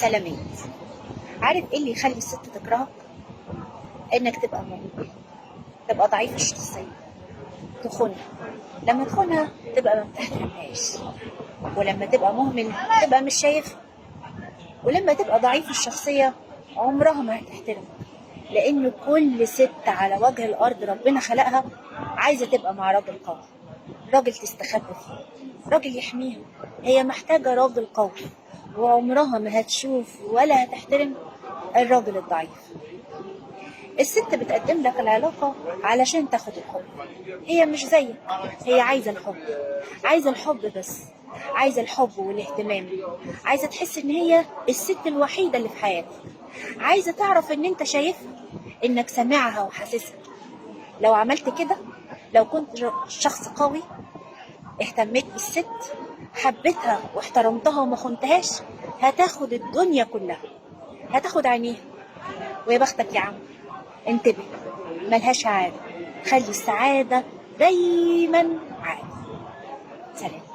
سلامات. عارف ايه اللي يخلي الست تكرهك؟ انك تبقى مهمل، تبقى ضعيف الشخصية، تخونها. لما تخونها تبقى ما بتحترمهاش، ولما تبقى مهمل تبقى مش شايفها، ولما تبقى ضعيف الشخصية عمرها ما هتحترمك، لأن كل ست على وجه الأرض ربنا خلقها عايزة تبقى مع راجل قوي، راجل تستخبى فيه، راجل يحميها. هي محتاجة راجل قوي، وعمرها ما هتشوف ولا هتحترم الراجل الضعيف. الست بتقدم لك العلاقة علشان تاخد الحب، هي مش زيك، هي عايزة الحب، عايزة الحب بس، عايزة الحب والاهتمام، عايزة تحس ان هي الست الوحيدة اللي في حياتك، عايزة تعرف ان انت شايفها، انك سامعها وحاسسها. لو عملت كده، لو كنت شخص قوي، اهتميت بالست، حبيتها واحترمتها وما خنتهاش، هتاخد الدنيا كلها، هتاخد عينيها. ويا بختك يا عم، انتبه، ملهاش عادة، خلي السعادة دايما عادة. سلام.